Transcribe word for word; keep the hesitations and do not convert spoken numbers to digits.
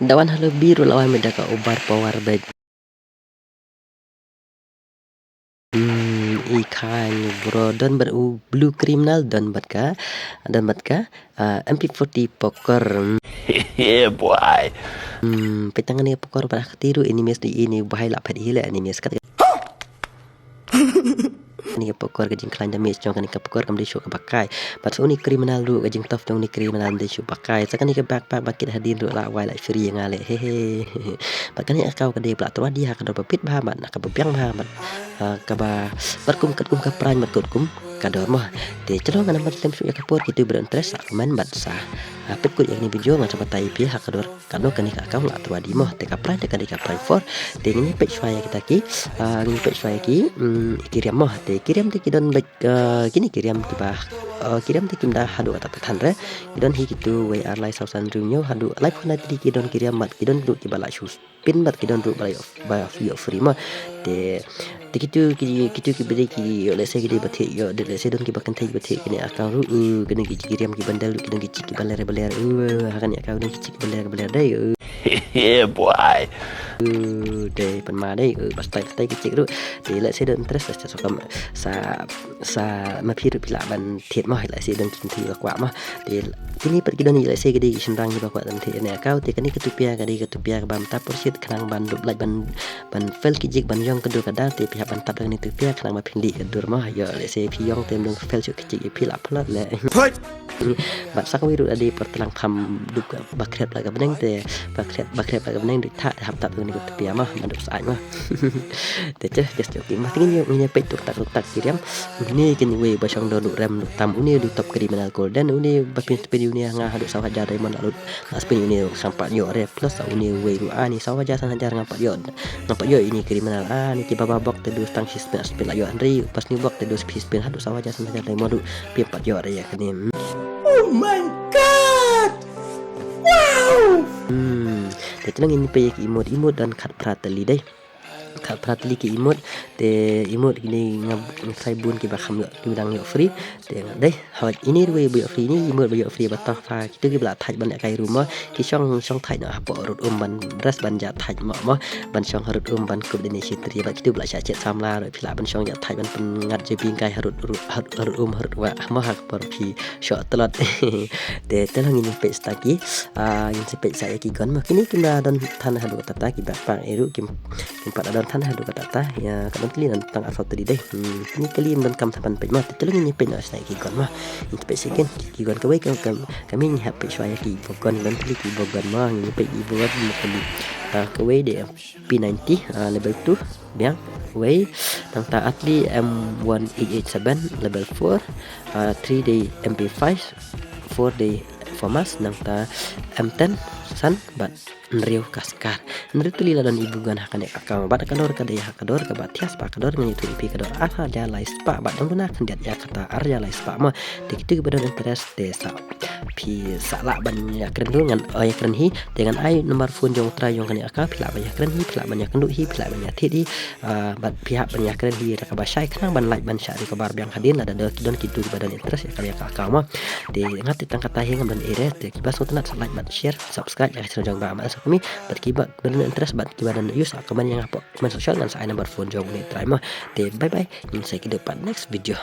Da wan halo biru lawan mynta ka overpower bad. Hmm, i khan bro don bad u blue criminal don bad ka don bad ka ah, M P forty poker. Yeah boy. Hmm, petang ni poker bad ka tiru enemies di ini bahai la pet hile enemies kat. Kani ka poker ka jingkhlain damage jong kani ka poker kam dei shuh ka bakai. Bad sa uni criminal ruh ka jingtough jong uni criminal dei shuh bakai. Sa kani ka backpack bakit hadien ruh la wai la free nga le he he. Bad kani ka kau ka dei pla trwa di ha ka dor ba pit bha bad na ka ba biang bha bad ah, ka ba bad kum kat kum ka pran bad kut kum ka dor mo. Te chalo nga nam ban tem shuh ya ka por kitu bad interest sa comment bad sa ah, pit kut ya kani video nga sa batai pia ha ka dor. Kano kani ka account la trwa di mo te ka pran te kani ka pran for te ngin peit shwa ya kita ki ah, ngin peit shwa ya ki mm, ki riam mo te ki riam te ki don bek ah, kini ki riam ki ba ah, ki riam te kim da hadu ata tatan re ki don hi kitu wei ar lai sau san riu nyo hadu lai phone te ki don ki riam mat ki don du ki ba la shoes pin mat ki don du ba la yo ba yo free mo te te kitu ki kitu ki beri ki yo let's say ki dei ba the yo let's say don ki ba kan the ba the kini account ru kini ki ki riam ki bandel ki don ki ki baler baler ha kani account ki ki baler baler dei. Yeah boy. Dei pan ma dei ba style style ki chik ru. Dei let's say don interest sa so kam sa sa ma phi ru phi lah ban thied mo let's say don kin thied ba kwah mo. Dei kini pat ki don let's say ki dei ki sendang ni ba kwah ban thied ne account dei kani ka tupia ka dei ka tupia ka bam tap pursit khnang ban dup lait ban ban fail ki jik ban yong ka dur ka dar te phi hap ban tap da kani tupia khnang ba phi dih ka dur mo yo let's say phi yong te mdung fail shu ki jik phi lah phlot le. Bad sa kawei ruh da dei por tlang pham dup ka ba khrep la ka bneng te ba khrep ba khrep la ka bneng dei tha te hap tap ni ka tupia ma ban dup sa ai ma. Te che just joking ma tingin yo ni peit tuk tak tuk tak kiriam. Ni kin wei ba shong do du rem du tam uni du top criminal golden uni ba pin spin uni nga hadu saw hajar diamond la lut la spin uni kham pat yo re plus uni wei ruh ani saw hajar san hajar nga pat yo. Nampak yo ini criminal ah ni ki baba bok te dus tang si spin spin la yo Henry pas ni bok te dus pi spin hadu sawa ja san ja dai modu pi empat yo re ya kene. Oh my god. Wow. Hmm. Te tenang ini pe ki imut imut dan khat prateli dai. Khat prateli ki imut te imut kini ngam sai bun ki ba kham yo ki bidang yo free te dai. Hawai ini ruh ba ïoh free ni imut ba ïoh free ba toh pha kitu ki ba la thait ban ïa kai ruh mo ki shong shong thait noh hapoh rud um ban dress ban ja thait mo mo ban shong harud um ban kup dini shi tri ba kitu ba la sha chet samla ruh phi lah ban shong ja thait ban pynngat je bingkai harud harud um harud wa mo ha ka por phi shoh tlot. Te te long ini page ta ki ah, ngin sa peit sa ïa ki gun mo kini kim da don than haduh katta ki backpack ïa ruh kim kim pat da don than haduh katta ïa ka don tli don tang arphew tli dei. Hmm, kini kali don kam thapan peit mo te tli ngin peit na sa ïa ki gun mo. Ngin peit sa kin ki gun kawei ka ka kami ngi hap peit shwa ïa ki bo gun don tli ki bo gun mo ngin peit ki bo gun mo kali. Ah, kawei dei P ninety ah, level two biang wei nangta atli M one eight eight seven level four ah, three dei M P five four dei FAMAS nangta M ten san bad hynriew ka Scar. Hynriew tylli la don i bu gun ha kane ka account bad ka dor ka dei ha ka dor kaba thiah spah ka dor ngan ïathuh ïa phi ka dor ar hajar lai spah bad dang duna khyndiat ïa kata ar hajar lai spah mo. Te kitu kiba don interest te sa phi sa lah ban ïakren dur ngan ïakren hi te ngan ai number phone jong u trai jong kane ka account phi lah ban ïakren hi phi lah ban ïakynduh hi phi lah ban ïathied hi. Ah, bad phi hap ban ïakren hi da kaba shai khnang ban lait ban shah ri kaba biang hadien lada don ki don kitu kiba don interest ïa ka ïa ka account mo. Te nga te tang kata hi ngam don ere te kiba sngewtynnat sa like bad share subscribe ïa ka channel jong ba ma sa kami bad kiba don interest bad kiba don use ka man ïa nga pok man social ngan sa ai number phone jong ni trai mo. Te bye bye ngin sa ïakynduh pat next video.